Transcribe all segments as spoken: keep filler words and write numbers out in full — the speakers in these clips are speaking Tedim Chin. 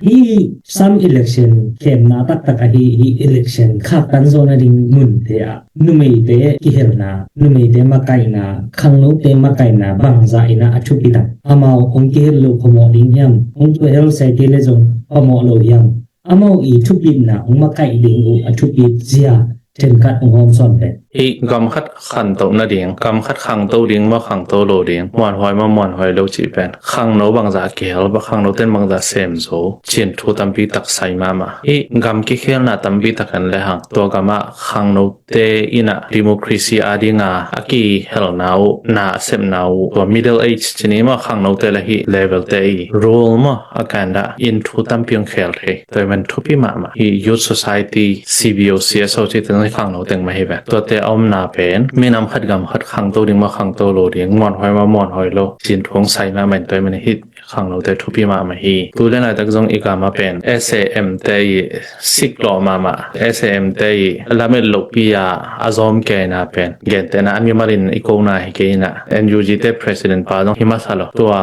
Hih sam election khemna taktak ahi, hih election khaktan zawh nading munte ah numeite kihelna, numeite makaihna, khangnote makaihna bangzah in ah a thupi tak? Amau hong kihel loh phamawh ding hiam? Hong kihel se kei le zong phamawh lo hiam? Amau i thupitna hong makaih ding uh a thupit zia thenkhat hong hawmsawn pen. Hih gam khat khantoh nading, gam khat khangto ding maw, khangto lo ding, muanhuai maw, muanhuai lo cih pen khangno bangzah kihel, khangnote'n bangzah semzo, cih in thu tampi tak sai mahmah. Hih gam kikhelna tampi tak en lehang, tua gamah khangnote in ah democracy a dinga a kihelna uh, na a sepna uh, tua middle age cih ni maw, khangnote le hih level te i rule maw, a kanda in thu tampi hong khel thei. Tua i man thupi mahmah. Hih youth society, C B O, C S O cihte zong hih khangno teng mah hi ve. Tuate a omna pen minam khat gam khat khangto ding maw, khangto lo ding, muanhuai maw, muanhuai lo, cih in thu hong sai mahmah in, tua i man hih khangnote thupi mahmah hi. Tu lian laitak zong i gam ah pen S A M te i siklawh mahmah, S A M te i lamet lohpi a a zawm kei na pen, gentehna a mimal in i kona hi kei in ah, N U G te president pa zong hi masa lo. Tua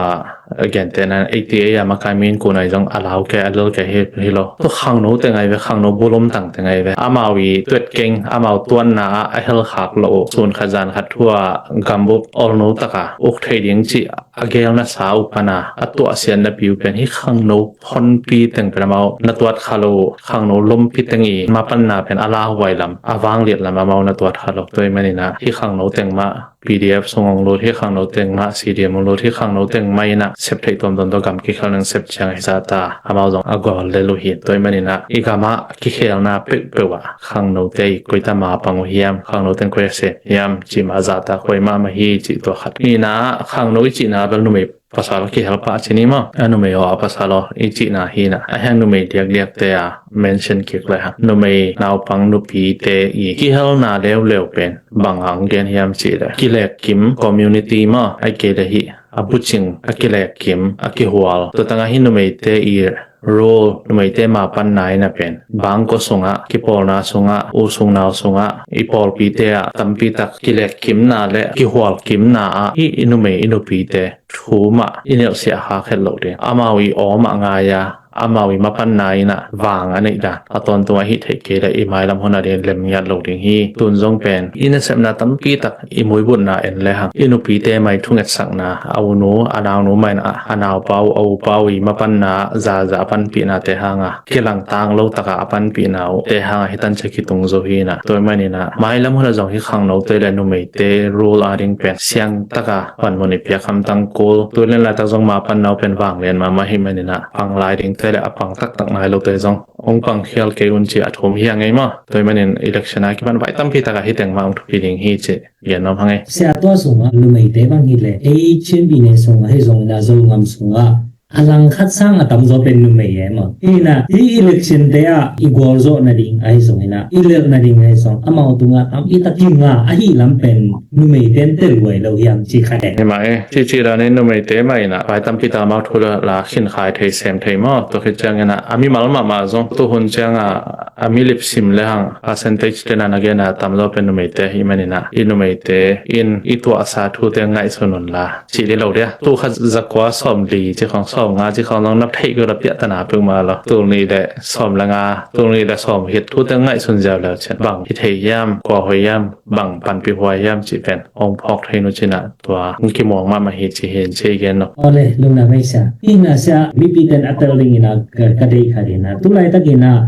gentehna eighty-eight a makai mi in kona i zong a lau kei, a lel kei hi, hi lo. Tua khangno teng ahi ve, khangno bulom tang teng ahi ve. Amau i tuat keng, amau tuanna ah a helkhak lo uh, sun khat zan khat thu a gambup olno taka uk thei ding cih a gelna sa uh pan a a tuahsiatna pi uh pen hih khangno phonpi teng pen amau na tuat kha lo uh, khangno lompi teng i mapanna pen a lauhuai lam, a vangliat lam amau na tuat kha lo. Tua i man in ah hih khangno teng mah P D F sung hong lut, hih khangno teng mah C D M hong lut, hih khangno teng mah in ah sep theih tuamtuam tawh gam kikhel nang sep ciang hi zah ta, amau zong a gual lel uh hi. Tua i man in ah i gam ah kikhelna peuhpeuh ah khangnote i koi ta mapang uh hiam, khangno teng koi a sem hiam cih mah zah ta koi mahmah hi cih tua khat. Nihna ah khangno i cihna bel numei pasal kihel pah cih ni maw, a numei aw a pasal aw i cihna hi in ah, a heng numei diakdiakte a mention kik lehang, numei naupang nupite i kihelna leuleu pen bang hong gen hiam cih leh kilekkim community maw, ahih kei leh hih a bucing, a kilekkim, a kihual. Tua tangah hih numeite i role, numeite mapanna in ah pen bangkua sungah, kipawlna sungah, u sung nau sungah, i pawlpite ah tampi tak kilekkimna le kihualkimna ah hih i numei i nupite thu mah i nelhsiah khak het loh ding, amau i aw mah ngai a, amau i mapanna in ah vang a neih dan a tawntung ahih theih kei leh i mailam hun a ding lem ngiat lo ding hi. Tun zong pen i nasepna tampi tak i muibutna en lehang, i nupite mah i thungetsakna, a unu a naunu mah in ah a naupa uh, a upa uh i mapanna zaza a panpihnate hanga kilangtang lo taka a panpihna uh te hanga hih tancha kitung zo hi in ah. Tua i man in ah mailam hun ah zong hih khangnote le numeite role a ding pen siang taka panmun i piak hamtang kul. Tu lian laitak zong mapanna uh pen vanglian mahmah hi man in ah, pang lai dingte le a pang taktak nai lote zong hong pang khial kei un ci a thum hi a ngei maw. Tua i man in election a kipan vai tampi taka hih teng mah hong thupi ding hi ci gen nuam hang ei. Sia, tua sungah numeite bang hi leh ei Chin byne sungah hi zong in ah, Zogam sungah a langkhat sang a tamzaw pen numei e maw. Hi in ah hih election te ah i gualzawh nading ahi zong in ah, i lelh nading ahi zong, amau tungah tam i tak kinga ahih lam pen numeite'n telhuai lo hiam ci khat e. Hi mah e, ci ci dan in numeite mah in ah vai tampi tak amau thu la la khin khai thei sem thei maw. Tua khit ciang in ah a mimal mahmah zong tu hun ciang a a mi lip sim lehang percentage te na na gen a tamzaw pen numeite hi man in ah, i numeite in i tuahsa thute ngaihsun un la cih dih lo dia. Tu khat zakua sawmli ci khong, sawmnga ci khong zong na theih kei uh la piahtana peuhmah lo. Tul nih le sawm le nga, tul nih le sawm khit thute ngaihsun ziau leu cin bang hi thei hiam, kua hoih hiam, bang panpih huai hiam cih pen hong phawk thei nu cin ah tua hong kimuang mahmah hi ci hi in ci gen lo. Aw le, lungdam ei sia. Hi in ah sia, mipite'n a tel ding in ah ka, ka deih khat in ah, tu laitak in ah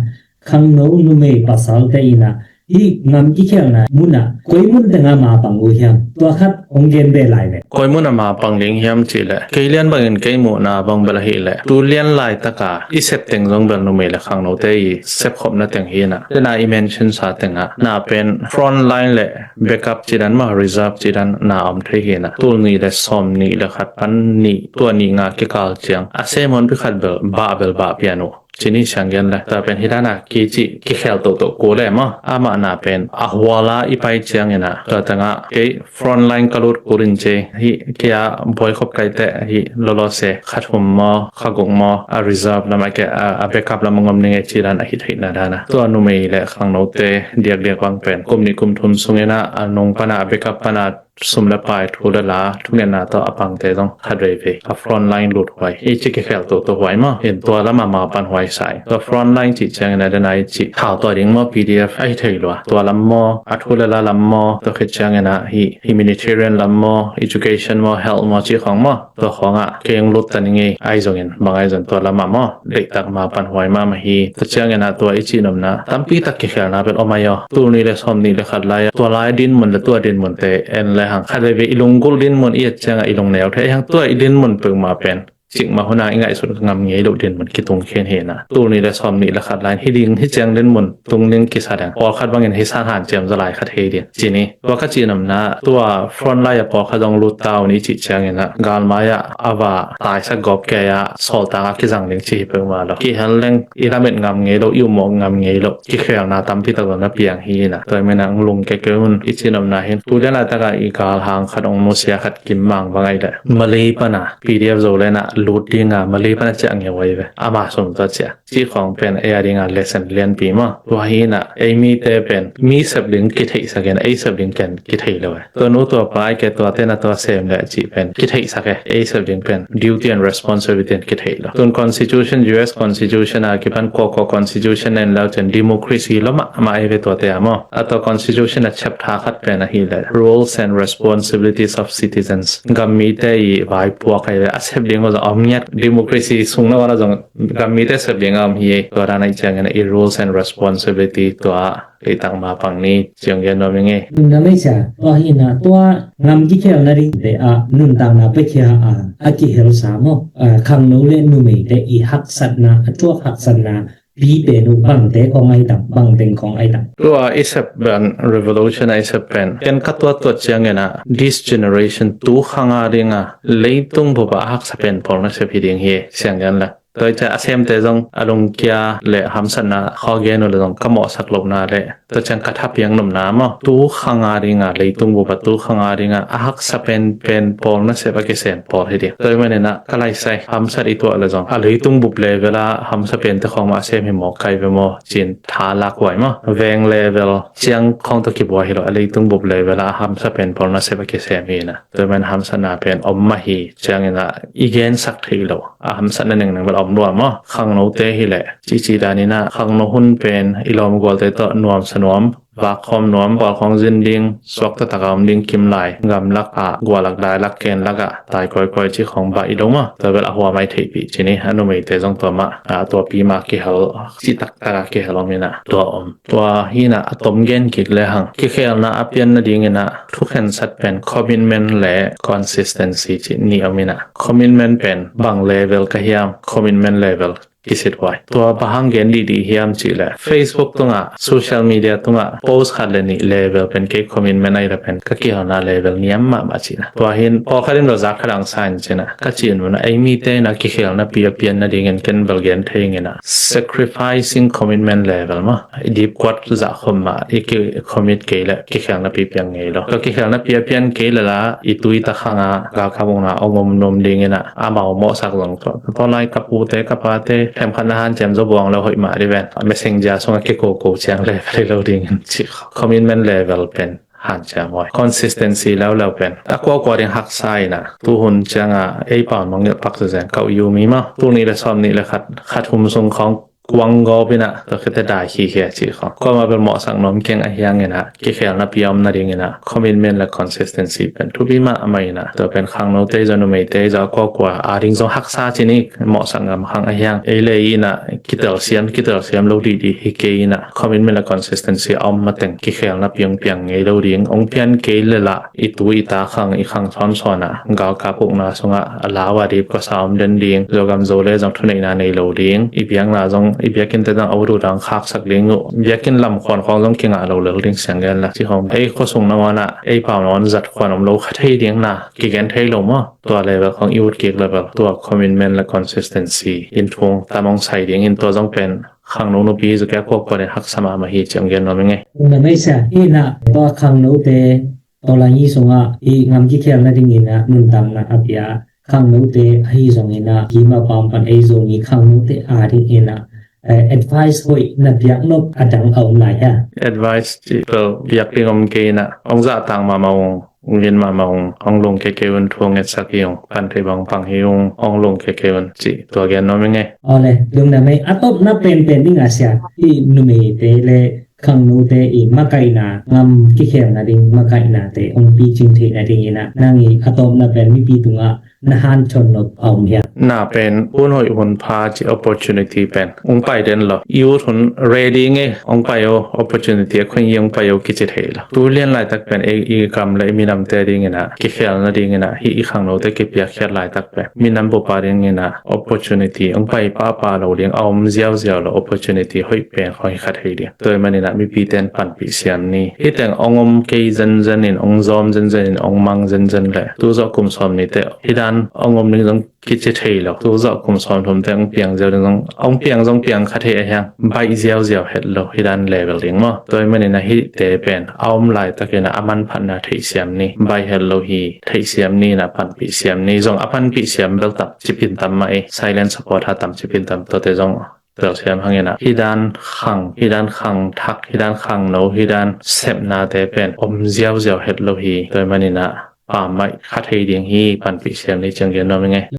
khangno numei pasalte in ah hih gam kikhelna mun ah koi mun teng ah mapang uh hiam? Tua khat hong gen beh lai ve. Koi mun ah mapang ding hiam cih leh, kei lian bangin kei muhna bang bel ahih leh tu lian laitak a i sep teng zong bel numei le khangnote i sepkhopna teng hi in ah, tena i mention sa teng ah na pen front line le backup cih dan maw, reserve cih dan na om thei hi in ah, tul nih le sawmnih le khat pan nih, tua nih nga kikal ciang a sem honpi khat bel bah bel bah pian uh. Cih ni siang gen le, tua pen hih dan a kici kikhel tohtoh kul e maw. Amah na pen a hual a i pai ciang in ah, tua teng ah kei front line ka lut kul in ci, hih kei a buai khop kai teh, hih lawlaw se kha thum maw, kha guk maw, a reserve lam a kei a, a backup lam a ngom ning e ci dan a hih theihna dan a. Tua numei le khangnote diakdiak bang pen kum nih kum thum sung in ah a nung pan a, a backup pan a sum le pai, thu le la, thungetna tawh a pangte zong khat veivei a frontline lut huai, i ci kikhel toto huai maw. In tua lam a ma pan huai sa ing. Tua frontline cih ciangin a dena i ci thau tua ding maw, P D F ahi thei lua. Tua lam maw, a thu le la lam maw, tua khit ciangin a hi humanitarian lam maw, education maw, health maw, cih khong maw, tua khong ah kei hong lut ta ning ei, ahi zongin, bang ahi zongin tua lam ah maw, deihtak ma pan huai mahmah hi. Tua ciangin a tua i cihnopna tampi tak kikhelna bel om ahi aw. Tul nih le sawm nih le khat lai a, tua lai dinmun le tua dinmunte en le hang, khat veivei i lunggulh dinmun i et ciangah i lungneu thei hang, tua i dinmun peuhmah pen cikmah hun a i ngaihsut ngam ngei loh dinmun kitung khin hi na. Tul nih le sawm nih le khat lai in hi ding, hi ciang dinmun tung ding kisa ding, pawlkhat bangin hi sang hanciam zaw lai khat hi ding. Ci ni, tua ka cihnopna, tua frontline a pawlkhat zong lut ta un i cih ciangin a, galmai ah a va taisak gawp kei a, sawltak a kizang ding ci hi peuhmah lo. Kihel leng i lamet ngam ngei lo, i upmawh ngam ngei lo kikhelna tampi tak zong na piang hi na. Tua i men a hong lungkia kei un i cihnopna hi. Tu lian laitak a i galhang khat hong nusia khat kim mang bang ahi leh, Malay pan a P D F Zoland ah lut ding a, Malay pan a ciah ngeu ahi ve. Ama sum tawh ciah cih khong pen ei a ding a lesson lianpi maw. Tua hi na, ei mite pen mi sep ding kitheihsak in, ei sep ding ken kithei lo e. Tua nu tua pa ai ke, tua tena tua sem le cih pen kitheihsak e. Ei sep ding pen duty and responsibility in kithei lo. Tun constitution, U S constitution a kipan kua kua constitution en lau cin democracy lo mahmah ei ve tuate a maw. A tua constitution a chapter khat pen ahi le rules and responsibilities of citizens. Gam mite i vaipuak ahi ve, a sep ding aw zong a om ngiat. Democracy sung na wana zong gam mite sep ding a om hi ei. Tua dan ahi ciangin i rules and responsibility tua deihtak ma pang ni ciang gen nuam ing ei. Nunna meisa, tua hi na, tua ngam kikhel nading te a nuntakna pekhia a, a kihelsa maw, a, khangno le numeite i haksatna, a tuak haksatna pi pen uh bangte khong ahi tam, bangteng khong ahi tam. Tua i sep pen, revolution a i sep pen, ken ka tuat tuat ciangin a, this generation, tu khang a ding a, leitung bup a haksa pen pawl nasep hi ding hi, siang gen la. Tua i ca a semte zong a lungkia le hamsatna khawng gen uh le zong ka mawhsak lohna le, tua ciang ka thapiak nopna maw, tu khang a ding a, leitung bup a tu khang a ding a, a haksa pen pen pawl nasep a kisem pawl hi ding. Tua i manin a ka laisai hamsat i tuah le zong a leitung bup level a hamsa pente khong mah a sem hi maw, kai ve maw, cin tha lak huai maw. Veng level ciang khong tawh kibuai hi lo, a leitung bup level a hamsa pen pawl nasep a kisem hi na. Tua i man hamsatna pen om mah hi ciangin a i gensak theih lo a hamsatna nengneng bel om lua maw. Khangnote hi leh cici danin a khangno hun pen i lawmgualte tawh nuamsa nuam, vak khawm nuam, pawl khong zin ding, suak taktak a om ding, kim lai, gamlak ah, gualak, dailak, kenlak ah tai kawikawi cih khong bah i lo maw. Tua bel a hua mai theihpih ci ni, a numeite zong tua mah, a, tuapi mah kihel, cih taktak a kihel om in a, tua om. Tua hi na, a tom gen kik le hang, kikhelna a pian nadingin a thukhensat pen commitment le consistency cih nih om in a, commitment pen bang level ka hiam, commitment level kisit huai. Tua bang hang gen dihdih hiam cih le, Facebook tungah, social media tungah post khat le nih level pen kei commitment ahi le pen ka kihelna level niam mahmah cih na. Tua hin pawlkhat in lo zak khat ang sa in cih na, ka cih in mun a, ei mite in a kikhelna pi a pian nadingin ken bel gen thei ing in a, sacrificing commitment level maw. I dipkuat zahkhop mah i ki commit kei le kikhelna pi piang ngei lo. Tua kikhelna pi a pian kei le la i tui ta khang a galkap ukna om om nuam dingin a, amau mawhsak zong tua, tua lai ka pute ka pate themkhat na hanciam zaw buang lo hoih mah dih ven. Messenger sungah kikoko ciang level hi lo dingin cih kha. Commitment level pen hanciam huai. Consistency leuleu pen a kuakua ding haksa in a, tuhun ciangah ei pau mangngilh pak zezeng kau yu mi maw. Tul nih le sawm nih le khat, khat hum sung khawng kuang gawp in a, tua khite dai khikhia cih khawng. Kuamah bel mawhsak nuam keng a hiang in a, kikhelna pi a om nadingin a, commitment le consistency pen thupi mahmah in a, tua pen khangnote zaw, numeite zaw, kuakua a ding zong haksa ci ni, mawhsak ngam khang a hiang. Ei le ei in a, kitelsiam, kitelsiam lo dihdih hi kei in a, commitment le consistency a om mateng kikhelna piang piang ngei lo ding. Ong pian kei le la i tu i ta khang, i khang sawnsawn a, galkap ukna sungah a lau a dip kua sa om den ding, Zogam Zo le zong thuneihna nei lo ding, i biakna zong, i biakinnte zong a ut ut a khaksak ding uh, biakinn lam khuan khawng zong kingah lo lel ding siang gen la. Cih khawng ei khuasung nangawn a, ei pau nangawn zat khuan om lo kha thei ding na, kigen thei lo maw. Tua level khawng i ut kik level, tua commitment le consistency in thung tam ong sai dingin tua zong pen khangno nupi hi zaw kei a kuakua in haksa mahmah hi ci ong gen nuam ing ei. Na meisa hi na, tua khangnote tawlangi sungah i ngam kikhel nadingin a nuntakna a pia khangnote ahi zongin a, kima pam pan ei Zomi khangnote a dingin a, eh, advice hoih na piak nop a dang a om lai hia? Advice cih bel piak ding om kei in a, ong zahtak mahmah ung. Ung gen mahmah ung, ong lungkia kei un, thu ong etsak hi ung, pan thei bang pang hi ung, ong lungkia kei un, ci tua gen nuam ing e. Aw le, lungdam ei. A tawpna penpen ding a sia, hih numeite le khangnote i makaihna, gam kikhel nading makaihnate ong picing theih nadingin ah, nang i a tawpna pen mipi tungah na hanchon nop a om hiam? Na pen hun hoih hun pha ci opportunity pen ong pai den lo. I ut hun ready nge, ong pai o, opportunity a khun i ong pai o kici thei lo. Tu lian laitak pen ei i gam le i minamte dingin ah, kikhel nadingin ah, hih i khangnote kipiakkhiat laitak pen minam bup a dingin ah opportunity ong pai pahpah lo ding a om ziauziau lo. Opportunity hoih pen khong hi kha thei ding. Tua ahih manin ah mipite in panpih siam ni. Hih teng ong om kei zenzen in, ong zawm zenzen in, ong mang zenzen le tu zawh kum sawm ni teh hih dan ong om ding zong kici thei lo. Tu zawh kum sawm thum teh ong piang ziau ding zong, ong piang zong piang kha thei a hiang, baih ziauziau het lo hih dan level ding maw. Tua ahih manin ah hihte pen a om laitakin ah a manphatna theih siam ni. Baih het lo hi, theih siam ni, na panpih siam ni. Zong a panpih siam bel tam cipin tam mah ei, silent supporter tam cipin tam, tuate zong telsiam hangin ah hih dan khang, hih dan khangthak, hih dan khangno, hih dan sepnate pen om ziauziau het lo hi. Tua ahih manin ah pammaih kha thei ding hi. Panpih siam ni ci-in gen nuam ing e.